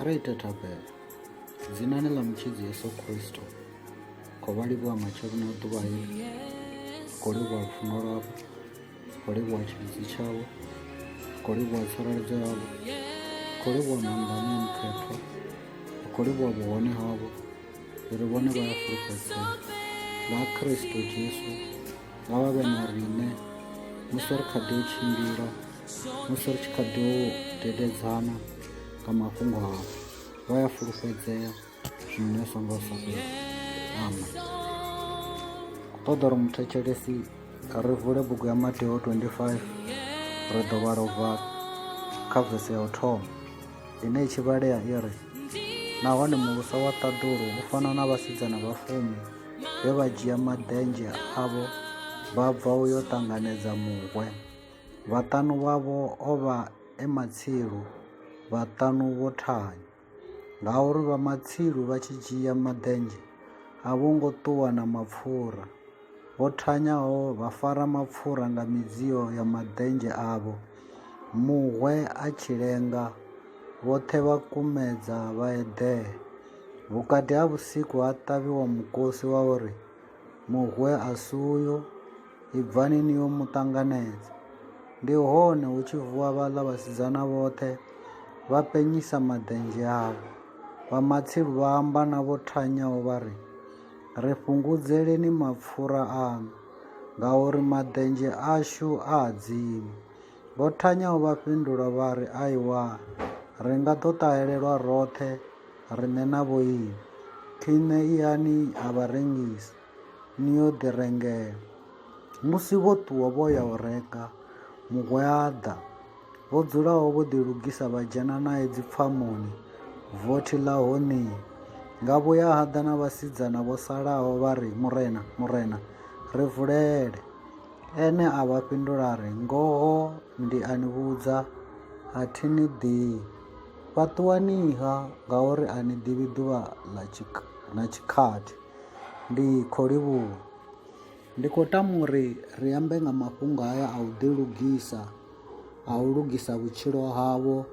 Kha ri ite thabelo. Dzinani ḽa Mutshidzi Yesu Kristo, khou vha livhuwa matsheloni a ḓuvha heḽi, khou livhuwa lufuno lwavho, khou livhuwa tshilidzi tshavho, khou livhuwa tsireledzo yavho, khou livhuwa maanḓa a Muya Mukhethwa, khou livhuwa vhuhone havho uri vhone vha ya fulufhedzea nga Kristo Jesu nga vha vhe na riṋe musi ri kha ḓi u tshimbila musi ri tshi kha ḓi u dededzana nga mafhungo avho vha ya fulufhedzea zwino ni songo sa fheli amen. Ṱoḓa uri muthetshelesi ri vule bugu ya Mateo 25 ri ḓo vhala ubva kha vese ya u thoma ine i tshi vhalea i ri nahone muvhuso wa ṱaḓulu u fana na vhasidzana vha fumi vhe vha dzhia maḓenzhe avho vha bva u yo ṱanganedza muhwe. Vhaṱanu vhavho o vha e matsilu, vhaṱanu vho thanya. Ngauri vha matsilu vha tshi dzhia maḓenzhe a vho ngo ṱuwa na mapfura, vho thanyaho vha fara mapfura nga midzio ya maḓenzhe avho. Muhwe a tshi lenga, vhoṱhe vha kumedza vha eḓela. Vhukati ha vhusiku ha ṱavhiwa mukosi wa uri, Muhwe asuyo, ibvani ni yo mu ṱanganedza. Ndi hone hu tshi vuwa vhaḽa vhasidzana vhoṱhe vha penyisa maḓenzhe avho. Vha matsilu vha amba na vho thanyaho vha ri, Ri fhungudzeleni mapfura aṋu, ngauri maḓenzhe ashu a a dzima. Vho thanyaho vha fhindula vha ri, Aiwa, ri nga ḓo ṱahelelwa roṱhe, riṋe na vhoinwi. Khwiṋe iyani ha vharengisi ni yo ḓirengela. Musi vho ṱuwa vho ya u renga, muhwe a ḓa. Vho dzulaho vho ḓilugisa vha dzhena nae dzipfamoni, vothi ḽa hoṋiwa. Ngavhuya ha ḓa na vhasidzana vho salaho vha ri, Murena, Murena, ri vulele. Ene a vha fhindula a ri, Ngoho ndi a ni vhudza, a thi ni ḓivhi. Fhaṱuwani-ha, ngauri a ni ḓivhi ḓuvha na tshikhathi. Ndi khou livhuwa. Ndi khou tama uri ri ambe nga mafhungo haya a u ḓilugisa, a u lugisa vhutshilo havho,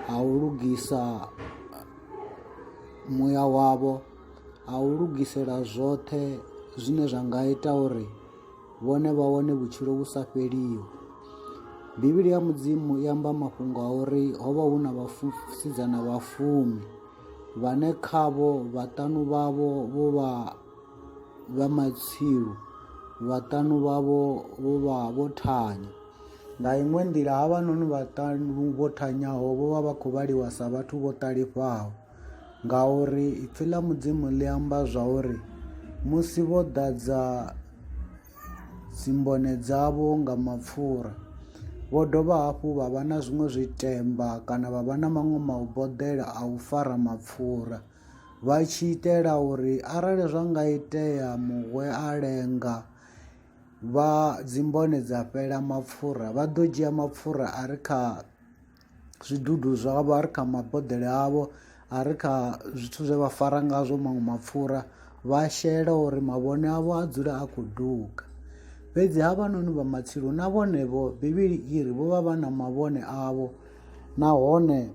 a u lugisa muya wavho, a u lugisela zwoṱhe zwine zwa nga ita uri vhone vha wane vhutshilo vhu sa fheliho. Bivhili ya Mudzimu i amba mafhungo a uri ho vha hu na vhasidzana vha fumi vhane khavho vhaṱanu vhavho vho vha vha matsilu vhaṱanu vhavho vho vha vho thanya. Nga iṅwe nḓila havhanoni vhaṱanu vho thanyaho vho vha vha khou vhaliwa sa vhathu vho ṱalifhaho ngauri ipfhi ḽa Mudzimu ḽi amba zwa uri musi vho ḓadza dzimbone dzavho nga mapfura vho dovha hafhu vha vha na zwiṅwe zwitemba kana vha vha na maṅwe maboḓelo a u fara mapfura. Vha tshi itela uri arali zwa nga itea muhwe a lenga vha dzimbone dza fhela mapfura vha ḓo dzhia mapfura a re kha zwidudu zwavho a re kha maboḓelo avho a re kha zwithu zwe vha fara ngazwo maṅwe mapfura vha shela uri mavhone avho a dzule a khou duga. Fhedzi havhanoni vha matsilu na vhone vho bivhili i ri vho vha vha na mavhone avho nahone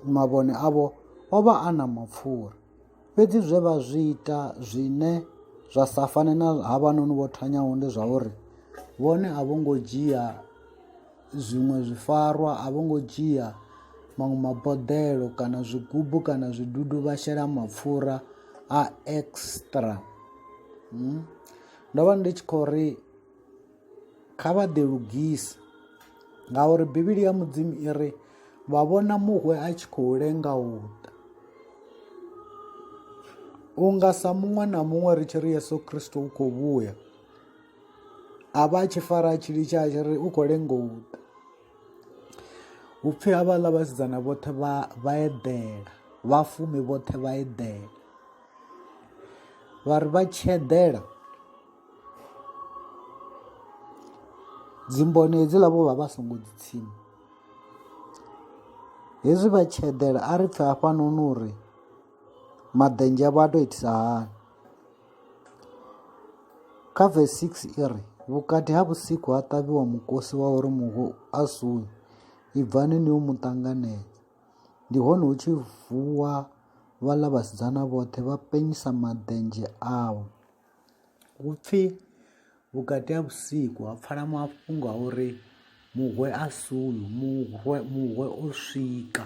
mavhone avho o vha a na mapfura fhedzi zwe vha zwi ita zwine zwa sa fane na havhanoni vho thanyaho ndi zwa uri vhone a vho ngo dzhia zwiṅwe zwifarwa a vho ngo dzhia maṅwe maboḓelo kana zwigubu kana zwidudu vha shela mapfura a extra. Ndo vha ndi tshi khou ri kha vha ḓi lugise ngauri bivhili ya mudzimu i ri vha vhona muhwe a tshi khou lenga u ḓa unga sa muṅwe na muṅwe ri tshi ri Yesu Kristo u khou vhuya a vha a tshi fara a tshi litsha a tshi ri u khou lenga u ḓa hupfi havhaḽa vhasidzana vhoṱhe vha vha eḓela vha fumi vhoṱhe vha eḓela vha ri vha tshi eḓela. Dzimbone hedziḽa vho vha vha songo dzi tsima hezwi vha tshi eḓela a ri pfhe hafhanoni uri maḓenzhe avho a to itisa hani. Kha verse 6 i ri vhukati ha vhusiku ha ṱavhiwa mukosi wa uri muhu a suwe ibvani ni yo mu ṱanganedza. Ndi hone hu tshi vuwa vhaḽa vhasidzana vhoṱhe vha penyisa maḓenzhe avho. Hu pfi vhukati ha vhusiku ha pfala mafhungo a uri muhwe a suyu muhwe muhwe o swika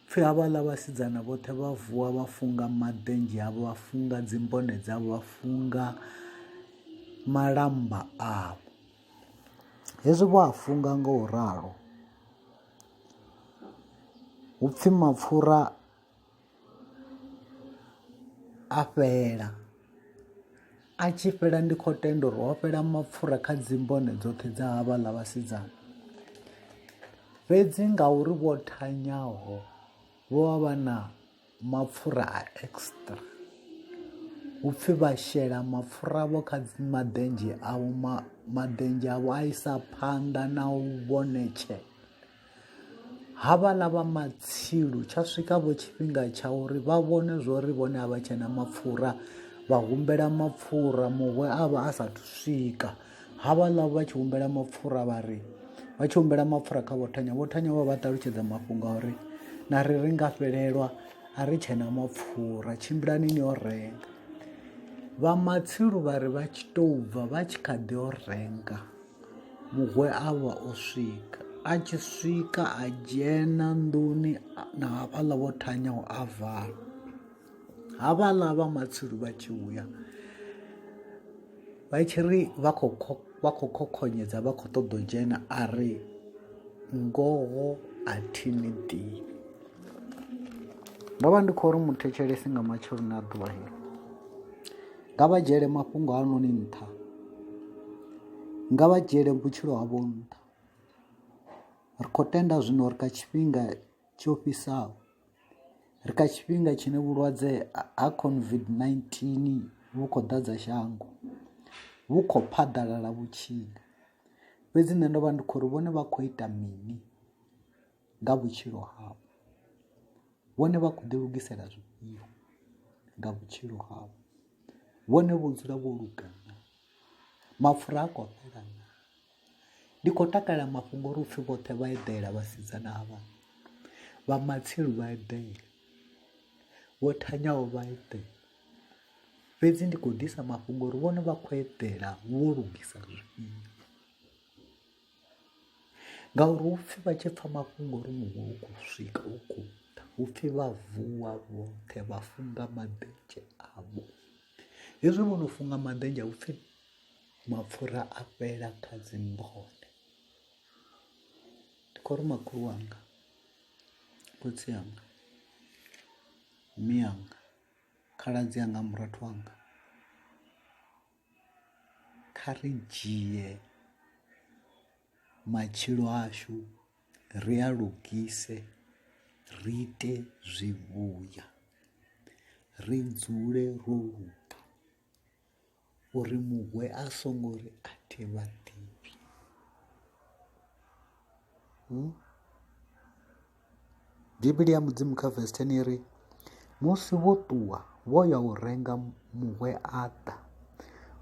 pfhi havhaḽa vhasidzana vhoṱhe vha vuwa vha funga maḓenzhe avho vha funga dzimbone dzavho vha funga malamba avho. Hezwi vho a funga nga u ralo hupfi mapfura a fhela a tshi fhela ndi kho tenda uri ho fhela mapfura kha dzimbone dzoṱhe dza havhaḽa vhasidzana fhedzi ngauri vho thanyaho vho vha vha na mapfura a extra hupfi vha shela mapfura avho kha maḓenzhe avho maḓenzhe avho a isa phanḓa na u vhonetshela. Havhaḽa vha matsilu tsha swika vho tshifhinga tsha uri vha vhone zwori vhone a vha tshena mapfura vha humbela mapfura muṅwe a vha a sathu swika havhaḽa vha tshi humbela mapfura vha ri vha tshi humbela mapfura kha vho thanya vho thanya vha vha ṱalutshedza mafhungo a uri na ri ri nga fhelelwa a ri tshena mapfura tshimbilani ni yo renga vha matsilu vha ri vha tshi tou bva vha tshi kha ḓi yo renga Muhwe a vha o swika, a tshi swika a dzhena nḓuni na hafhaḽa vho thanyaho a vala. Havhaḽa vha matsilu vha tshi vhuya vha tshi ri vha khou vha khou khokhonyedza vha khou ṱoḓa u dzhena a ri ngoho a thi ni ḓivhi. Ndo vha ndi khou ri muthetshelesi nga matsheloni a ḓuvha heḽi nga vha dzhiele mafhungo hafhanoni nṱha nga vha dzhiele vhutshilo havho nṱha ri khou tenda zwino ri kha tshifhinga tshi ofhisaho ri kha tshifhinga tshine vhulwadze ha COVID-19 vhu khou ḓadza shango vhu khou phaḓalala vhutshilo fhedzi nṋe ndo vha ndi khou ri vhone vha khou ita mini nga vhutshilo havho vhone vha khou ḓi lugisela zwifhio nga vhutshilo havho vhone vho dzula vho luga na mapfura a khou fhela na ndi khou takalela mafhungo uri upfhi vhoṱhe vha eḓela vhasidzana havha vha matsilu vha eḓela vho thanyaho vha eḓela fhedzi ndi khou ḓisa mafhungo uri vhone vha khou eḓela vho lugisa zwifhio. Ngauri hu pfhi vha tshi pfha mafhungo uri muṅwe u khou swika u khou ḓa hu pfhi vha vuwa vhoṱhe vha funga maḓenzhe avho, hezwi vhono funga maḓenzhe hu pfhi mapfura a fhela kha dzi mbone. Ndi khou ri makhulu wanga, khotsi anga, mianga, khaladzi anga, murathu wanga kha ri dzhie matshilo ashu ri a lugise ri ite zwivhuya ri dzule ro luga uri muṅwe a songo ri a thi vha ḓivhi. Bivhili ya Mudzimu kha verse 10 i ri musi vho ṱuwa vho ya u renga muhwe a ḓa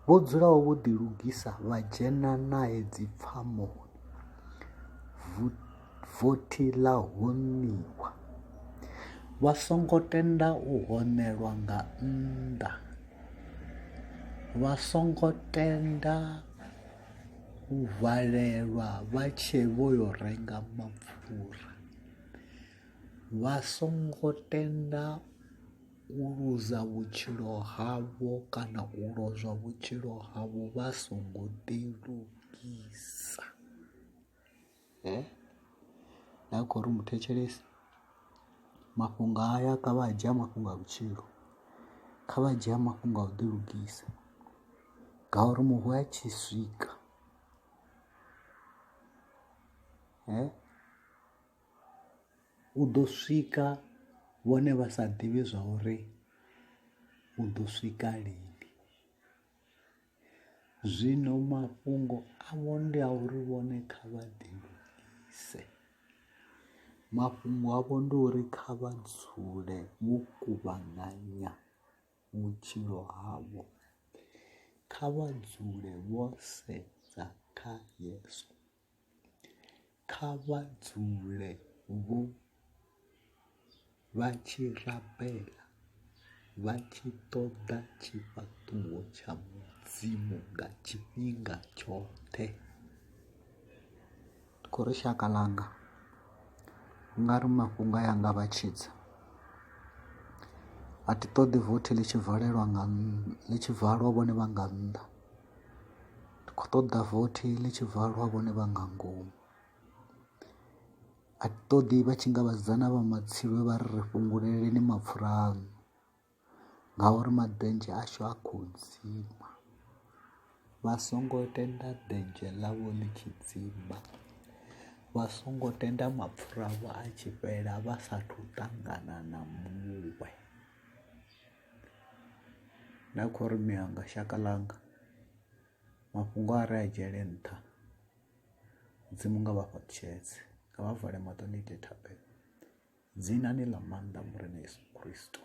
vho dzulaho vho ḓilugisa vha dzhena nae dzipfamoni vothi ḽa hoṋiwa vha songo tenda u hoṋelwa nga nnḓa vha songo tenda u valelwa vha tshe vho yo renga mapfura vha songo tenda u luza vhutshilo havho kana u lozwa vhutshilo havho vha songo ḓi lugisa. Nda khou ri muthetshelesi mafhungo haya kha vha a dzhia mafhungo a vhutshilo kha vha dzhia mafhungo a u ḓi lugisa ngauri muhu a tshi swika u ḓo swika vhone vha sa ḓivhi zwa uri u ḓo swika lini. Zwino mafhungo avho ndi a uri vhone kha vha ḓi lugise mafhungo avho ndi uri kha vha dzule vho kuvhanganya vhutshilo havho kha vha dzule vho sedza kha Yeso kha vha dzule vho. Vha tshi rabela, vha tshi ṱoḓa tshifhaṱuwo tsha Mudzimu nga tshifhinga tshoṱhe. Ndi khou ri shaka ḽanga u nga ri mafhungo aya nga vha tshidza a thi ṱoḓi vothi ḽi tshi valelwa nga ḽi tshi valwa vhone vha nga nnḓa ndi khou ṱoḓa vothi ḽi tshi valwa vhone vha nga ngomu. A thi ṱoḓi vha tshi nga vhasidzana vha matsilu vha ri ri fhunguleleni mapfura aṋu ngauri maḓenzhe ashu a khou dzima vha songo tenda ḓenzhe ḽavho ḽi tshi dzima vha songo tenda mapfura avho a tshi fhela vha sathu ṱangana na muṅwe. Nda khou ri mianga shaka ḽanga mafhungo a ri a dzhiele nṱha mudzimu nga vha fhaṱutshedze nga vha vale maṱo ndi ite thabelo. Dzinani ḽa maanḓa Murena Yesu Kristo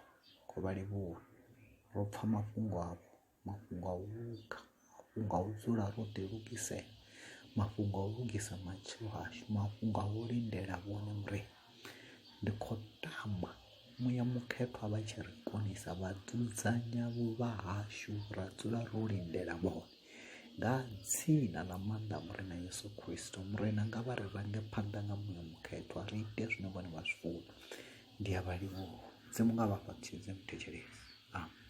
khou vha livhuwa ro pfha mafhungo avho mafhungo a u luga mafhungo a u dzula ro ḓi lugisela mafhungo a u lugisa matshilo ashu mafhungo a u lindela vhone Murena ndi khou tama muya mukhethwa vha tshi ri konisa vha dzudzanya vhuvha hashu ra dzula ro lindela vhone nga dzina ḽa maanḓa Murena Yesu Kristo. Murena nga vha ri range phanḓa nga muya mukhethwa ri ite zwine vhone vha zwi funa. Ndi a vha livhuwa. Mudzimu nga vha fhaṱutshedze muthetshelesi. Amen.